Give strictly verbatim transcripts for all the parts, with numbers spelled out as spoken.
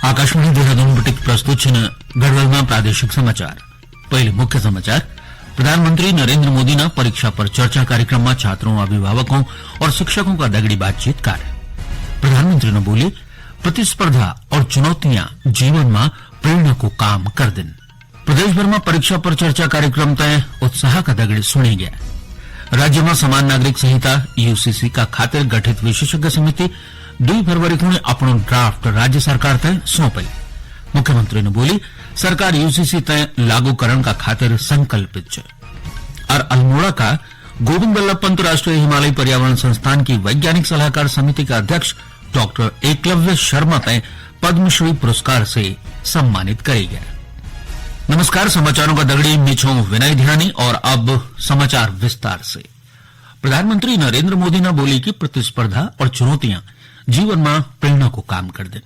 आकाशवाणी देहरादून बटिक प्रस्तुत छिन गढ़वाल में प्रादेशिक समाचार। पहले मुख्य समाचार। प्रधानमंत्री नरेंद्र मोदी ना परीक्षा पर चर्चा कार्यक्रम में छात्रों, अभिभावकों और शिक्षकों का दगड़ी बातचीत कार्य। प्रधानमंत्री ने बोली, प्रतिस्पर्धा और चुनौतियां जीवन में प्रेरणा को काम कर दिन। प्रदेश भर में परीक्षा पर चर्चा कार्यक्रम तय उत्साह का दगड़ी सुनी गया। राज्य में समान नागरिक संहिता, यूसीसी का खातिर गठित विशेषज्ञ समिति दुई फरवरी खुणी अपणो ड्राफ्ट राज्य सरकार तय सौंपे। मुख्यमंत्री ने बोली, सरकार यूसीसी तय लागू करण का खातिर संकल्पित च। और अल्मोड़ा का गोविंद बल्लभ पंत राष्ट्रीय हिमालय पर्यावरण संस्थान की वैज्ञानिक सलाहकार समिति का अध्यक्ष डॉक्टर एकलव्य शर्मा तय पद्मश्री पुरस्कार से सम्मानित करे गए। नमस्कार, समाचारों का दगड़ी मिछो विनय ध्यानी और अब समाचार विस्तार से। प्रधानमंत्री नरेंद्र मोदी ने बोली कि प्रतिस्पर्धा और चुनौतियां जीवन में प्रेरणा को काम कर दें,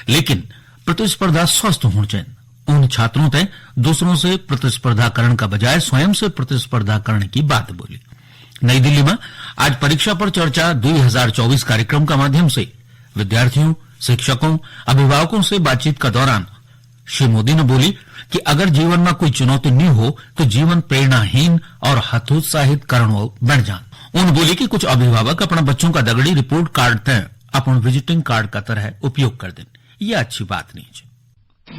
लेकिन प्रतिस्पर्धा स्वस्थ होनी चाहिए। उन छात्रों तय दूसरों से प्रतिस्पर्धा करण का बजाय स्वयं से प्रतिस्पर्धा करण की बात बोली। नई दिल्ली में आज परीक्षा पर चर्चा दो हज़ार चौबीस कार्यक्रम का माध्यम से विद्यार्थियों, शिक्षकों, अभिभावकों से बातचीत का दौरान श्री मोदी ने बोली कि अगर जीवन में कोई चुनौती नहीं हो तो जीवन प्रेरणाहीन और हतोत्साहित करण वालो बन जान। उन बोली कि कुछ अभिभावक अपने बच्चों का दगड़ी रिपोर्ट कार्ड तय अपन विजिटिंग कार्ड का तरह उपयोग कर दें, ये अच्छी बात नहीं है।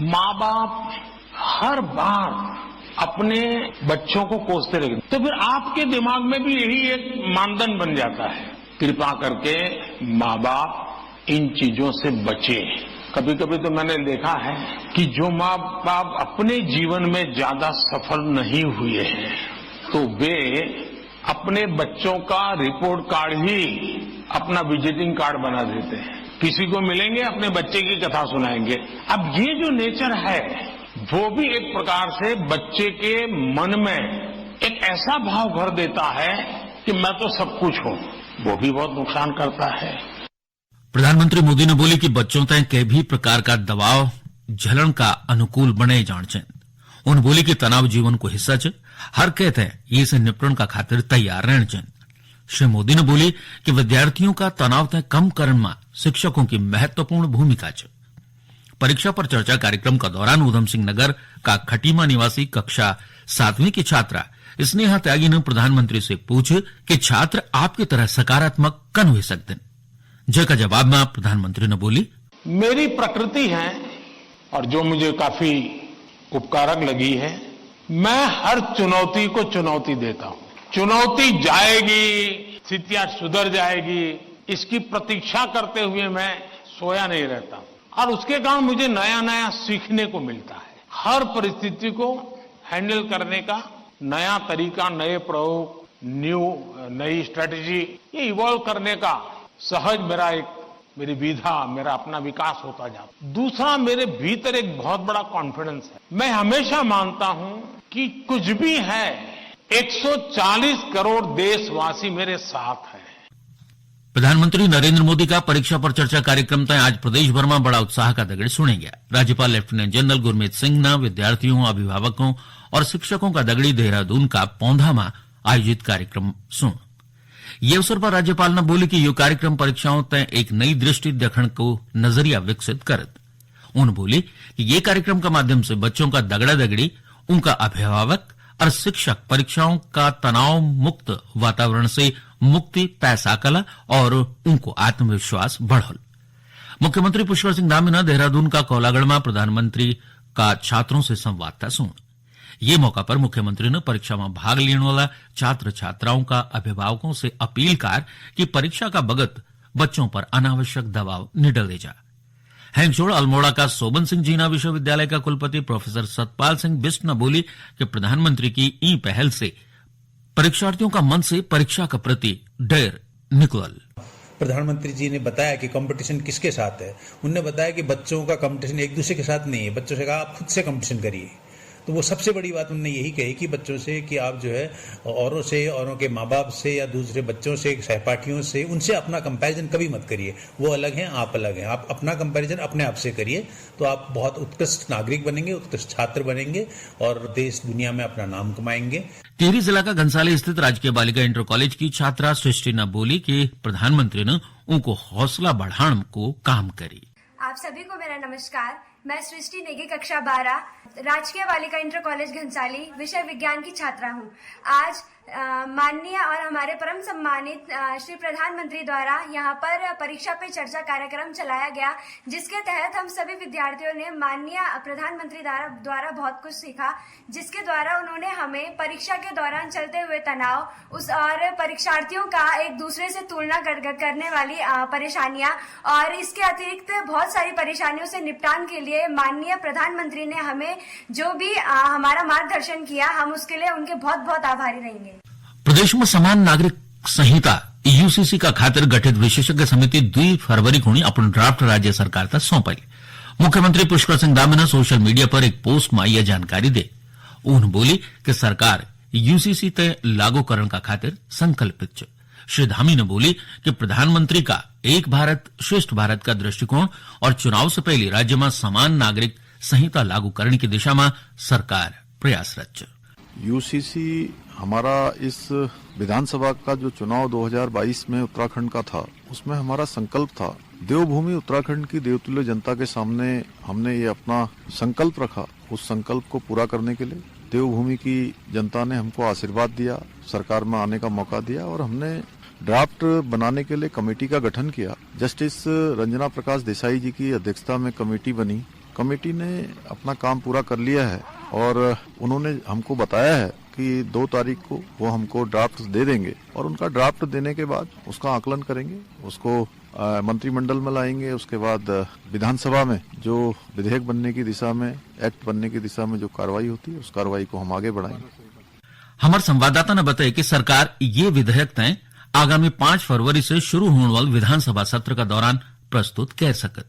माँ बाप हर बार अपने बच्चों को कोसते रहेंगे, तो फिर आपके दिमाग में भी यही एक मानदंड बन जाता है। कृपा करके माँ बाप इन चीजों से बचे। कभी कभी तो मैंने देखा है कि जो माँ बाप अपने जीवन में ज्यादा सफल नहीं हुए हैं, तो वे अपने बच्चों का रिपोर्ट कार्ड ही अपना विजिटिंग कार्ड बना देते हैं। किसी को मिलेंगे, अपने बच्चे की कथा सुनाएंगे। अब ये जो नेचर है, वो भी एक प्रकार से बच्चे के मन में एक ऐसा भाव भर देता है कि मैं तो सब कुछ हूँ। वो भी बहुत नुकसान करता है। प्रधानमंत्री मोदी ने बोली कि बच्चों तय के भी प्रकार का दबाव झलन का अनुकूल बने जान चें। उन बोली कि तनाव जीवन को हिस्सा च, हर के तय ये से निपटन का खातिर तैयार रहन चें। श्री मोदी ने बोली कि विद्यार्थियों का तनाव तय कम करण में शिक्षकों की महत्वपूर्ण भूमिका च। परीक्षा पर चर्चा कार्यक्रम का दौरान उधम सिंह नगर का खटीमा निवासी कक्षा सातवीं की छात्रा स्नेहा त्यागी ने प्रधानमंत्री से पूछ कि छात्र आपकी तरह सकारात्मक कन हुई सकते हैं, जेका जवाब में प्रधानमंत्री ने बोली, मेरी प्रकृति है और जो मुझे काफी उपकारक लगी है, मैं हर चुनौती को चुनौती देता हूँ। चुनौती जाएगी, स्थितियां सुधर जाएगी, इसकी प्रतीक्षा करते हुए मैं सोया नहीं रहता। और उसके कारण मुझे नया नया सीखने को मिलता है। हर परिस्थिति को हैंडल करने का नया तरीका, नए प्रयोग, न्यू, नई स्ट्रेटजी, ये इवॉल्व करने का सहज मेरा एक, मेरी विधा, मेरा अपना विकास होता जाता। दूसरा, मेरे भीतर एक बहुत बड़ा कॉन्फिडेंस है। मैं हमेशा मानता हूं कि कुछ भी है, एक सौ चालीस करोड़ देशवासी मेरे साथ हैं। प्रधानमंत्री नरेंद्र मोदी का परीक्षा पर चर्चा कार्यक्रम तय आज प्रदेश भर में बड़ा उत्साह का दगड़ सुने गया। राज्यपाल लेफ्टिनेंट जनरल गुरमीत सिंह ने विद्यार्थियों, अभिभावकों और शिक्षकों का दगड़ी देहरादून का पौंधा में आयोजित कार्यक्रम सुन। ये अवसर पर राज्यपाल ने बोली कि यो कार्यक्रम परीक्षाओं तय एक नई दृष्टि देखण को नजरिया विकसित करत। उन बोली कि ये कार्यक्रम का माध्यम से बच्चों का दगड़ा दगड़ी, उनका अभिभावक और शिक्षक परीक्षाओं का तनाव मुक्त वातावरण से मुक्ति पै साकला और उनको आत्मविश्वास बढ़ल। मुख्यमंत्री पुष्कर सिंह धामी ने देहरादून का कोलागढ़ में प्रधानमंत्री का छात्रों से संवाद था सुन। ये मौका पर मुख्यमंत्री ने परीक्षा में भाग लेने वाला छात्र छात्राओं का अभिभावकों से अपील कार कि परीक्षा का बगत बच्चों पर अनावश्यक दबाव निडल दे जा। हैंगछोड़ अल्मोड़ा का सोबन सिंह जीना विश्वविद्यालय का कुलपति प्रोफेसर सतपाल सिंह बिष्ट ने बोली कि प्रधानमंत्री की ई पहल से परीक्षार्थियों का मन से परीक्षा के प्रति डर निकलल। प्रधानमंत्री जी ने बताया कि कंपटीशन किसके साथ है। उनने बताया कि बच्चों का कंपटीशन एक दूसरे के साथ नहीं है, बच्चों से कहा, आप खुद से कंपटीशन करिए। तो वो सबसे बड़ी बात उनने यही कही कि बच्चों से कि आप जो है औरों से, औरों के माँ बाप से या दूसरे बच्चों से, सहपाठियों से, उनसे अपना कंपैरिजन कभी मत करिए। वो अलग हैं, आप अलग हैं। आप अपना कंपैरिजन अपने आप से करिए, तो आप बहुत उत्कृष्ट नागरिक बनेंगे, उत्कृष्ट छात्र बनेंगे और देश दुनिया में अपना नाम कमाएंगे। टिहरी जिला का घनसाली स्थित राजकीय बालिका इंटर कॉलेज की छात्रा सृष्टि ने बोली कि प्रधानमंत्री ने उनको हौसला बढ़ाने को काम करी। आप सभी को मेरा नमस्कार। मैं सृष्टि नेगी, कक्षा बारह, राजकीय बालिका इंटर कॉलेज घनसाली, विषय विज्ञान की छात्रा हूँ। आज, अ, माननीय और हमारे परम सम्मानित, अ, श्री प्रधानमंत्री द्वारा यहाँ पर परीक्षा पे चर्चा कार्यक्रम चलाया गया, जिसके तहत हम सभी विद्यार्थियों ने माननीय प्रधानमंत्री द्वारा, द्वारा बहुत कुछ सीखा, जिसके द्वारा उन्होंने हमें परीक्षा के दौरान चलते हुए तनाव, उस, और परीक्षार्थियों का एक दूसरे से तुलना कर, करने वाली, अ, परेशानियां और इसके अतिरिक्त बहुत सारी परेशानियों से निपटान के लिए माननीय प्रधानमंत्री ने हमें जो भी, अ, हमारा मार्गदर्शन किया, हम उसके लिए उनके बहुत, बहुत आभारी रहेंगे। प्रदेश में समान नागरिक संहिता, यूसीसी का खातिर गठित विशेषज्ञ समिति दुई फरवरी खुणी अपणु ड्राफ्ट राज्य सरकार तक सौंपली। मुख्यमंत्री पुष्कर सिंह धामी ने सोशल मीडिया पर एक पोस्ट में यह जानकारी दे। उन्होंने बोली कि सरकार यूसीसी ते लागू करण का खातिर संकल्पित च। श्री धामी ने बोली कि प्रधानमंत्री का एक भारत श्रेष्ठ भारत का दृष्टिकोण और चुनाव से पहले राज्य में समान नागरिक संहिता लागू करण की दिशा में सरकार प्रयासरत च। यूसीसी हमारा इस विधानसभा का जो चुनाव दो हज़ार बाईस में उत्तराखंड का था, उसमें हमारा संकल्प था, देवभूमि उत्तराखंड की देवतुल्य जनता के सामने हमने ये अपना संकल्प रखा। उस संकल्प को पूरा करने के लिए देवभूमि की जनता ने हमको आशीर्वाद दिया, सरकार में आने का मौका दिया और हमने ड्राफ्ट बनाने के लिए कमेटी का गठन किया। जस्टिस रंजना प्रकाश देसाई जी की अध्यक्षता में कमेटी बनी। कमेटी ने अपना काम पूरा कर लिया है और उन्होंने हमको बताया है कि दो तारीख को वो हमको ड्राफ्ट दे देंगे और उनका ड्राफ्ट देने के बाद उसका आकलन करेंगे, उसको, अ, मंत्रिमंडल में लाएंगे, उसके बाद, अ, विधानसभा में जो विधेयक बनने की दिशा में, एक्ट बनने की दिशा में जो कार्रवाई होती है, उस कार्रवाई को हम आगे बढ़ाएंगे। हमारे संवाददाता ने बताया कि सरकार ये विधेयक तय आगामी पाँच फरवरी से शुरू होने वाले विधानसभा सत्र का दौरान प्रस्तुत कर सकत।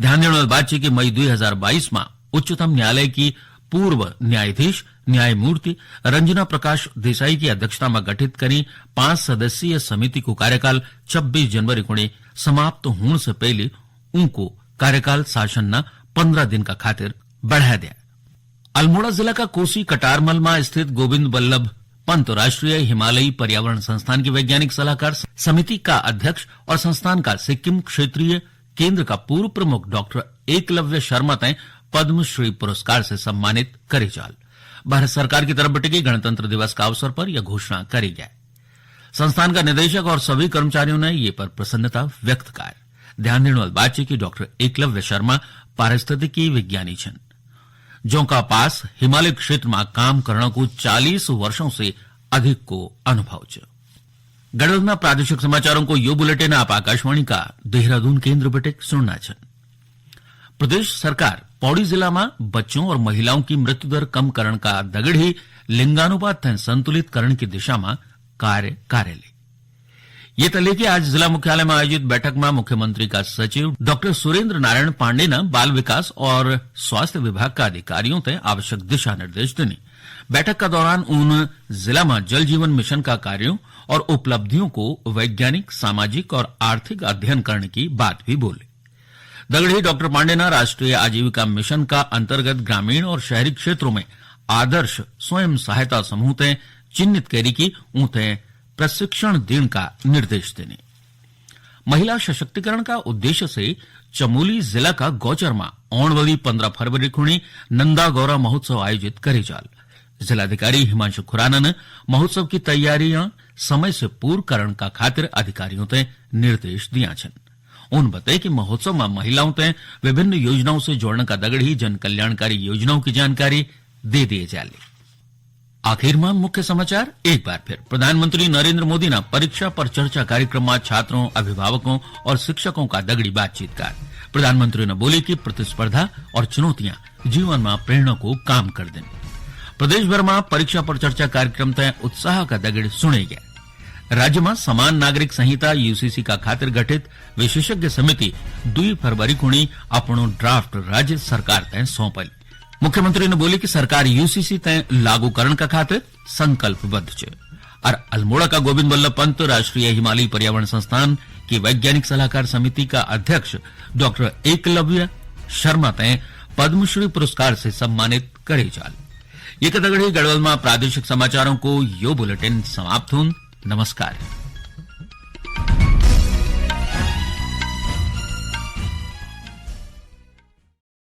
ध्यान देने वाली बात है कि मई दो हज़ार बाईस में उच्चतम न्यायालय की पूर्व न्यायाधीश न्यायमूर्ति रंजना प्रकाश देसाई की अध्यक्षता में गठित करी पांच सदस्यीय समिति को कार्यकाल छब्बीस जनवरी को समाप्त होने से पहले उनको कार्यकाल शासन न पन्द्रह दिन का खातिर बढ़ा दिया। अल्मोड़ा जिला का कोसी कटारमल में स्थित गोविंद बल्लभ पंत राष्ट्रीय हिमालयी पर्यावरण संस्थान की वैज्ञानिक सलाहकार समिति का अध्यक्ष और संस्थान का सिक्किम क्षेत्रीय केंद्र का पूर्व प्रमुख डॉक्टर एकलव्य शर्मा तय पद्मश्री पुरस्कार से सम्मानित करे जाल। भारत सरकार की तरफ बटे गणतंत्र दिवस का अवसर पर यह घोषणा करी गया। संस्थान का निदेशक और सभी कर्मचारियों ने ये पर प्रसन्नता व्यक्त कर। ध्यान देने वाली बात है कि डॉक्टर एकलव्य शर्मा पारिस्थितिकी विज्ञानी छन, जो का पास हिमालय क्षेत्र में काम करने को चालीस वर्षों से अधिक को अनुभव छ। गढ़वाल में प्रादेशिक समाचारों को यो बुलेटिन आप आकाशवाणी का देहरादून केंद्र बटे सुनना छन। प्रदेश सरकार पौड़ी जिला में बच्चों और महिलाओं की मृत्यु दर कम करण का दगड़ ही लिंगानुपात तय संतुलित करण की दिशा में कार्य करेली। ये तय लेके आज जिला मुख्यालय में आयोजित बैठक में मुख्यमंत्री का सचिव डॉक्टर सुरेंद्र नारायण पांडे ने बाल विकास और स्वास्थ्य विभाग का अधिकारियों तय आवश्यक दिशा निर्देश देने। बैठक का दौरान उन जिला में जल जीवन मिशन का कार्यों और उपलब्धियों को वैज्ञानिक, सामाजिक और आर्थिक अध्ययन करने की बात भी बोले। दगड़ी डॉक्टर पांडे ने राष्ट्रीय आजीविका मिशन का अंतर्गत ग्रामीण और शहरी क्षेत्रों में आदर्श स्वयं सहायता समूह तय चिन्हित करी की ऊं तय प्रशिक्षण देण का निर्देश देने। महिला सशक्तिकरण का उद्देश्य से चमोली जिला का गौचर में आने वाली पन्द्रह फरवरी खुणी नंदा गौरा महोत्सव आयोजित करे जाल। जिलाधिकारी हिमांशु खुराना ने महोत्सव की तैयारियां समय से पूर्ण करण का खातिर अधिकारियों ते निर्देश दिया छन। उन बताए कि महोत्सव में महिलाओं ते विभिन्न योजनाओं से जोड़ने का दगड़ ही जन कल्याणकारी योजनाओं की जानकारी दे दिए जाले। आखिर में मुख्य समाचार एक बार फिर। प्रधानमंत्री नरेंद्र मोदी ने परीक्षा पर चर्चा कार्यक्रम में छात्रों, अभिभावकों और शिक्षकों का दगड़ी बातचीत का। प्रधानमंत्री ने बोली कि प्रतिस्पर्धा और चुनौतियां जीवन में प्रेरणा को काम कर दें। प्रदेश भर में परीक्षा पर चर्चा कार्यक्रम तय उत्साह का दगड़ सुने गया। राज्य में समान नागरिक संहिता यूसीसी का खातिर गठित विशेषज्ञ समिति दुई फरवरी खुणी अपनो ड्राफ्ट राज्य सरकार तय सौंपल। मुख्यमंत्री ने बोली कि सरकार यूसीसी तय लागू करण का खातिर संकल्पबद्ध छे। और अल्मोड़ा का गोविंद बल्लभ पंत राष्ट्रीय हिमालयी पर्यावरण संस्थान की वैज्ञानिक सलाहकार समिति का अध्यक्ष डॉक्टर एकलव्य शर्मा तय पद्मश्री पुरस्कार से सम्मानित करे जाल। ये कदगड़ी गढ़वाल में प्रादेशिक समाचारों को यो बुलेटिन समाप्त हुन। नमस्कार।